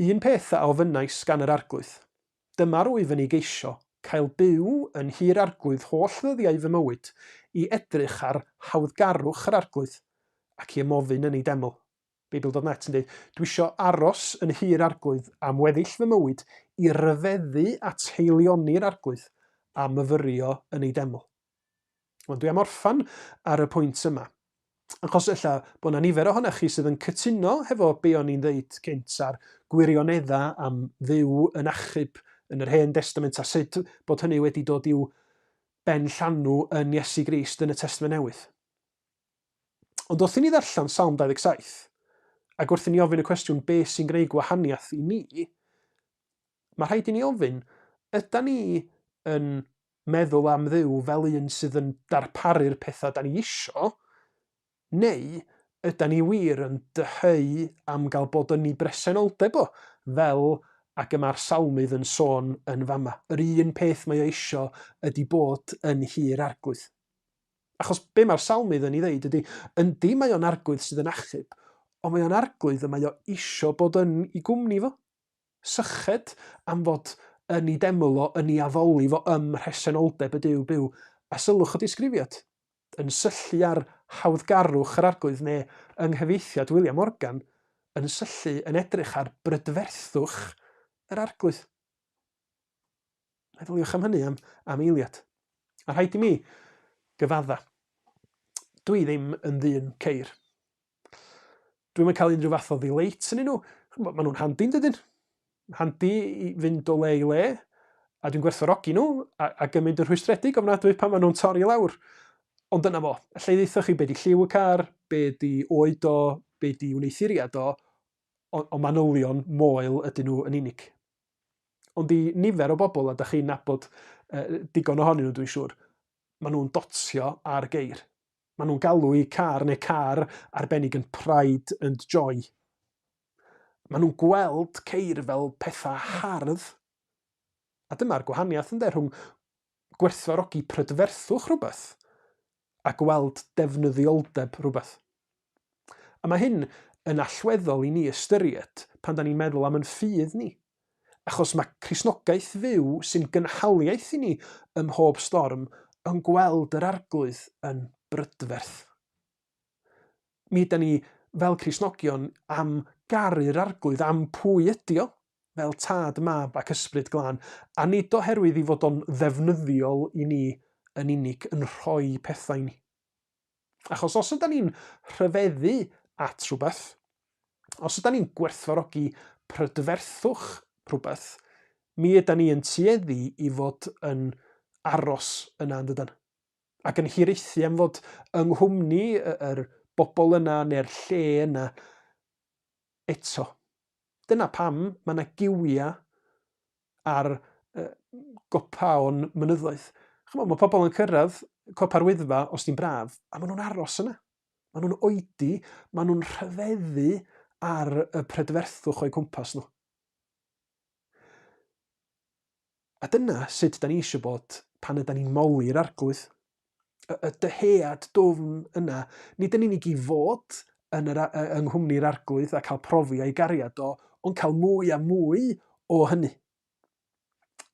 Un peth a ofynnais gan yr Arglwydd, dyma rwyf yn ei geisio, cael byw yn nhŷ'r Arglwydd holl ddyddiau fy mywyd, i edrych ar hawddgarwch yr Arglwydd, ac i ymofyn yn ei deml. Beibl.net yn dweud, Dwi isio aros yn nhŷ'r Arglwydd am weddill fy mywyd, i ryfeddu at haelioni'r Arglwydd, a myfyrio yn ei deml. Wel, dwi am orffan ar y pwynt yma. Achos ella bod yna nifer ohonoch chi sydd yn cytuno hefo be o'n i'n ddeud cynt ar gwirioneddau am Dduw yn achub yn yr Hen Destament a sut bod hynny wedi dod i'w ben llanw yn Iesu Grist yn y Testament Newydd. Ond wrth i ni ddarllen Salm 27, ac wrth i ni ofyn y cwestiwn be sy'n gwneud gwahaniaeth i ni, mae rhaid i ni ofyn, yda ni yn meddwl am Dduw fel un sydd yn darparu'r pethau da ni isio, neu Ydan ni wir yn dyheu am gael bod yn ei bresenoldeb o, fel ag y mae'r salmydd yn sôn yn fama? Yr un peth mae o isio ydy bod yn nhŷ'r Arglwydd. Achos be mae'r salmydd yn ei ddeud ydy, yndi mae o'n arglwydd sydd yn achub, ond mae o'n arglwydd y mae o isio bod yn ei gwmni fo. Syched am fod yn ei deml o, yn ei addoli fo ym mhresenoldeb y Duw byw. A sylwch y disgrifiad, yn syllu ar hawddgarwch yr arglwydd, neu yng nghyfieithiad William Morgan, yn syllu, yn edrych ar brydferthwch yr arglwydd. Meddyliwch am hynny am, am eiliad. A rhaid i mi gyfadda. Dwi ddim yn ddyn ceir. Dwi'm yn cael unrhyw fath o ddileit yn nhw. Maen nhw'n handi, yn dydyn? Handi i fynd o le i le, a dwi'n gwerthfawrogi nhw, a, a gymryd yn rhwystredig ofnadwy pan maen nhw'n torri lawr. Ond dyna fo. Alla i ddeutha chi be di lliw y car, be di oed o, be di wneuthuriad o, o, o manylion moel ydyn nhw yn unig. Ond i nifer o bobl, a da chi'n nabod uh, digon ohonyn nhw dwi'n siŵr, maen nhw'n dotio ar geir. Maen nhw'n galw eu car neu car arbennig yn pride and joy. Maen nhw'n gweld ceir fel pethau hardd. A dyma'r gwahaniaeth ynde rhwng gwerthfawrogi prydferthwch rhywbeth a gweld defnyddioldeb rhywbeth. A mae hyn yn allweddol i ni ystyried pan da ni'n meddwl am yn ffydd ni. Achos mae Cristnogaeth fyw sy'n gynhaliaeth i ni ym mhob storm yn gweld yr Arglwydd yn brydferth. Mi yda ni fel Cristnogion am garu'r Arglwydd am pwy ydi o, fel Tad, Mab ac Ysbryd Glân, a nid oherwydd i fod o'n ddefnyddiol i ni yn unig, yn rhoi pethau i ni. Achos os ydan ni'n rhyfeddu at rhywbeth, os ydan ni'n gwerthfawrogi prydferthwch rhywbeth, mi ydan ni yn tueddu i fod yn aros yna, yn dydan? Ac yn hiraethu am fod yng nghwmni yr bobl yna neu'r lle yna eto. Dyna pam mae yna giwiau ar uh, gopaon mynyddoedd. Chymod, mae pobl yn cyrraedd copa'r Wyddfa os di'n braf, a maen nhw'n aros yna. Maen nhw'n oedi, maen nhw'n rhyfeddu ar y prydferthwch o'u cwmpas nhw. A dyna sut da ni eisiau bod pan yda ni'n moli'r arglwydd. Y, y dyhead dwfn yna, nid yn unig i fod yn yr, yng nghwmni'r arglwydd a cael profi a'i gariad o, ond cael mwy a mwy o hynny.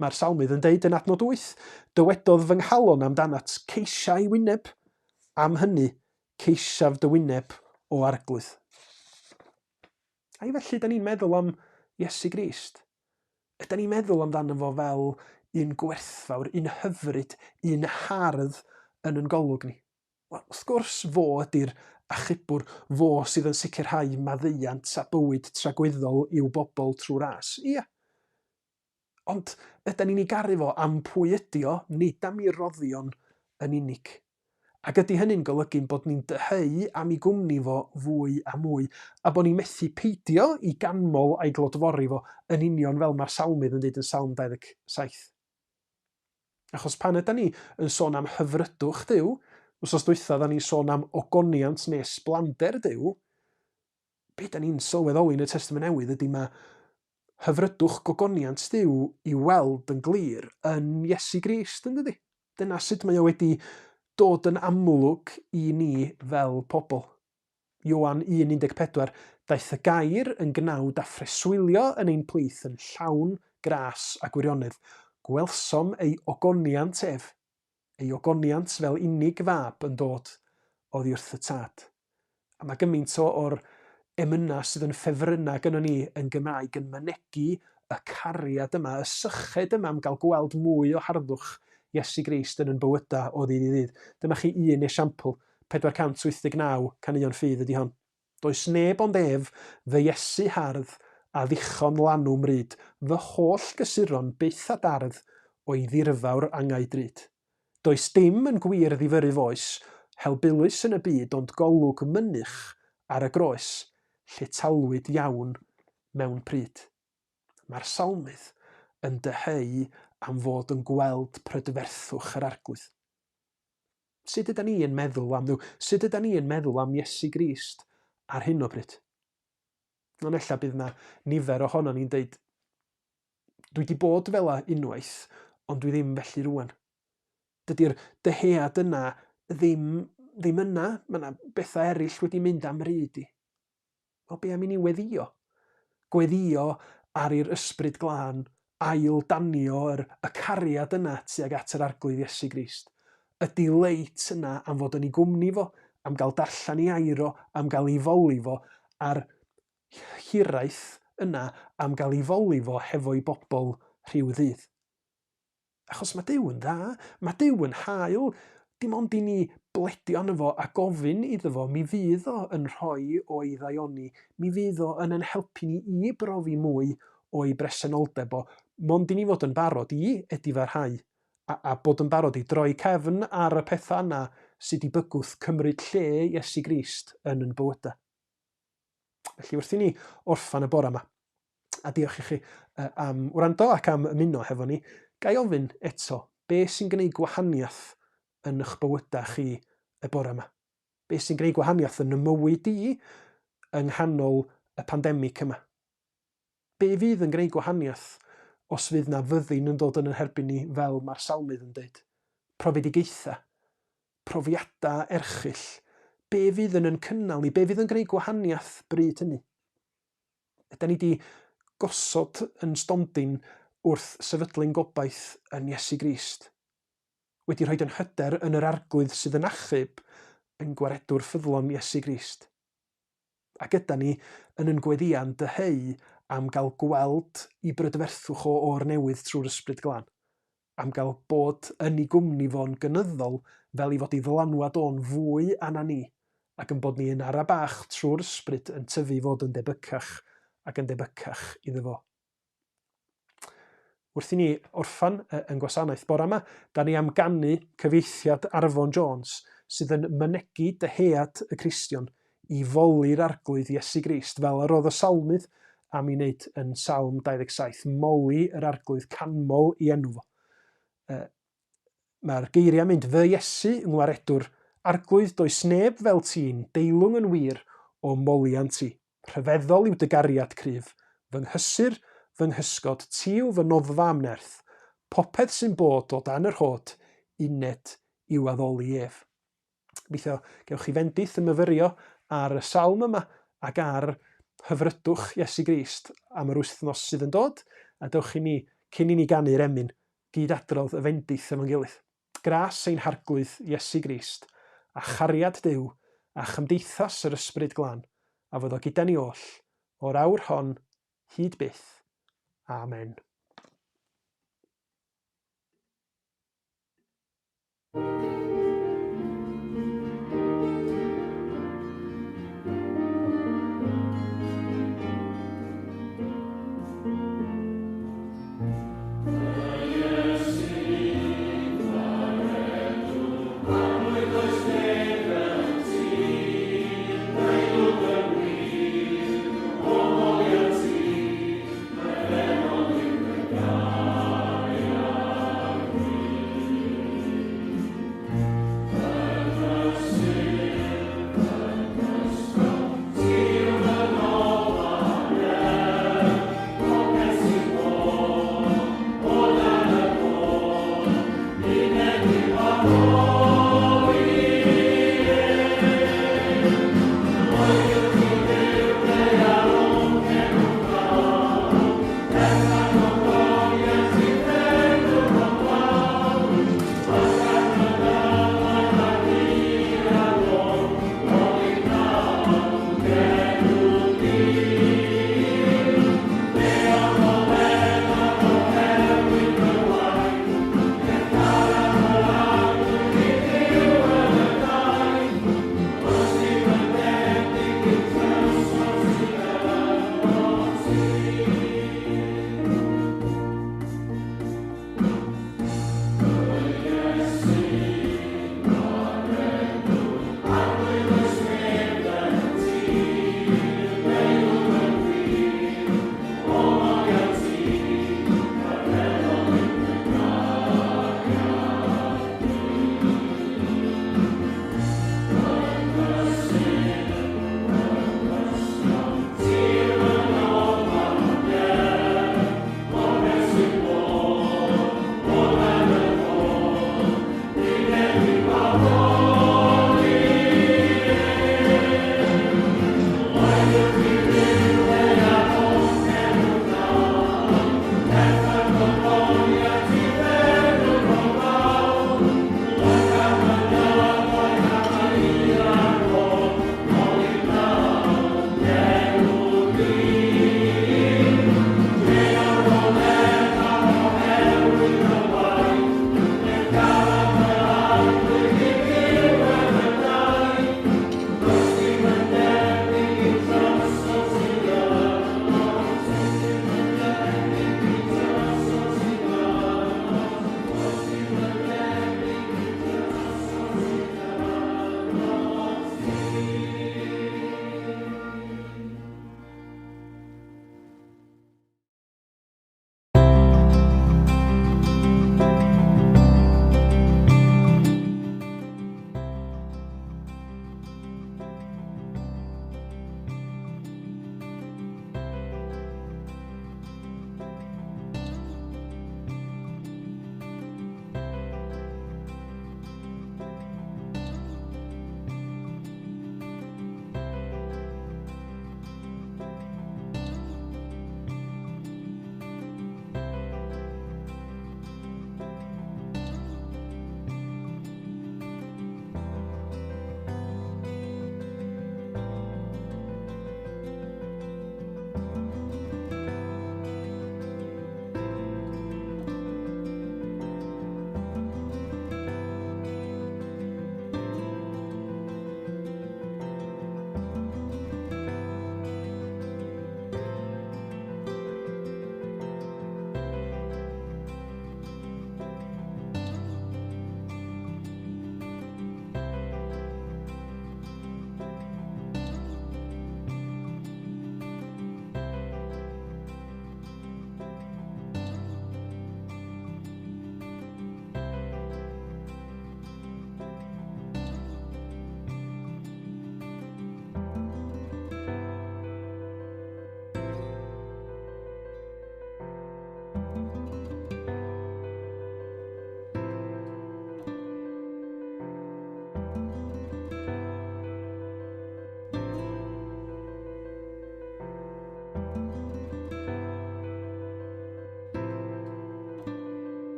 Mae'r salmydd yn deud yn adnod 8, dywedodd fy nghalon amdanat, ceisia i wyneb, am hynny, ceisiaf dy wyneb o arglwydd. Ai felly da ni'n meddwl am Iesu Grist? Ydan ni'n meddwl amdano fo fel un gwerthfawr, un hyfryd, un hardd yn yn golwg ni? Wel, wrth gwrs, fo ydy'r achubwr, fo sydd yn sicrhau maddeuant a bywyd tragwyddol i'w bobl trwy ras. Ia. Ond ydan ni'n ei garu fo am pwy ydy o, nid am ei roddion yn unig. Ac ydy hynny'n golygu'n bod ni'n dyheu am ei gwmni fo fwy a mwy, a bod ni'n methu peidio i ganmol a'i glodfori fo yn union fel mae'r salmydd yn dweud yn Salm 27. Achos pan yda ni yn sôn am hyfrydwch Duw, wsos dwytha dda ni'n sôn am ogoniant neu sblander Duw, be da ni'n sylweddoli yn y Testament Newydd ydy mae hyfrydwch gogoniant Duw i weld yn glir yn Iesu Grist, yn dydy? Dyna sut mae o wedi dod yn amlwg i ni fel pobl. Ioan 1:14, Daeth y gair yn gnawd a phreswylio yn ein plith yn llawn gras a gwirionedd. Gwelsom ei ogoniant ef, ei ogoniant fel unig fab yn dod oddi wrth y Tad. A mae gymaint o, o'r emynau sydd yn ffefrynnau gynnon ni yn Gymraeg yn mynegi y cariad yma, y syched yma am gael gweld mwy o harddwch Iesu Grist yn yn bywydau o ddydd i ddydd. Dyma chi un esiampl, 489 caneuon ffydd ydy hon. Does neb ond ef, fy Iesu hardd, a ddichon lanw mryd, fy holl gysuron byth a dardd o'i ddirfawr angau drud. Does dim yn gwir ddifyrru foes, helbulus yn y byd ond golwg mynych ar y groes, lle talwyd iawn mewn pryd. Mae'r salmydd yn dyheu am fod yn gweld prydferthwch yr Arglwydd. Sut ydan ni yn meddwl am Dduw? Sut ydan ni yn meddwl am Iesu Grist? ar hyn o bryd? Ond ella bydd yna nifer ohono ni'n deud, dwi wedi bod fel 'a unwaith, ond dwi ddim felly rwan. Dydy'r dyhead yna ddim, ddim yna. Mae yna bethau eraill wedi mynd am ryd i. Wel, be am i ni weddio? Gweddio ar i'r ysbryd glân ail danio yr, y cariad yna tuag at yr Arglwydd Iesu Grist. Y dileit yna am fod yn ei gwmni fo, am gael darllen ei air o, am gael ei foli fo, a'r hiraeth yna am gael ei foli fo hefo'i bobl rhyw ddydd. Achos mae Duw yn dda, mae Duw yn hael, dim ond i ni bledio arno fo a gofyn iddo fo, mi fydd o yn rhoi o'i ddaioni, mi fydd o yn ein helpu ni i brofi mwy o'i bresenoldeb o, mond i ni fod yn barod i edifarhau, a, a bod yn barod i droi cefn ar y pethau yna sydd wedi bygwth cymryd lle Iesu Grist yn yn bywydau. Felly wrth i ni orffan y bore yma, a diolch i chi am wrando ac am ymuno hefo ni, ga i ofyn eto, be sy'n gwneud gwahaniaeth yn eich bywydau chi y bore yma? Be sy'n gwneud gwahaniaeth yn y mywyd i yng nghanol y pandemig yma? Be fydd yn gwneud gwahaniaeth os fydd na fyddin yn dod yn yn herbyn ni fel mae'r salmydd yn dweud? Profedigaethau, profiadau erchyll, be fydd yn yn cynnal ni, be fydd yn gwneud gwahaniaeth bryd hynny? Ydan ni 'di gosod yn stondin wrth sefydlu'n gobaith yn Iesu Grist? Wedi rhoid yn hyder yn yr Arglwydd sydd yn achub, yn gwaredwr ffyddlon Iesu Grist? Ac ydan ni yn yn gweddïau'n dyheu am gael gweld i brydferthwch o o'r newydd trwy'r Ysbryd Glân? am gael bod yn 'i gwmni fo'n gynyddol fel 'i fod 'i ddylanwad o'n fwy arna ni, ac yn bod ni yn ara bach trwy'r ysbryd yn tyfu i fod yn debycach ac yn debycach iddo fo. Wrth i ni orffan yn gwasanaeth bore yma, da ni am ganu cyfieithiad Arfon Jones sydd yn mynegi dyhead y Cristion i foli'r Arglwydd Iesu Grist, fel yr oedd y salmydd am ei wneud yn Salm 27, moli yr Arglwydd, canmol i enw fo. Uh, Mae'r geiriau'n mynd, Fy Iesu, ngwaredwr, Arglwydd, does neb fel ti'n, deilwng yn wir o moliant ti. Rhyfeddol yw dy gariad cryf, fy nghysur, fy nghysgod, ti yw fy noddfa am nerth. Popeth sy'n bod o dan yr hod, uned i'w addoli ef. Gobeithio gewch chi fendith yn myfyrio ar y salm yma ac ar hyfrydwch Iesu Grist am yr wythnos sydd yn dod, a dewch i ni, cyn i ni ganu'r emyn, gyd-adrodd y fendith efo'n gilydd. Gras ein Harglwydd Iesu Grist, a chariad Duw, a chymdeithas yr Ysbryd Glân, a fyddo gyda ni oll, o'r awr hon hyd byth. Amen.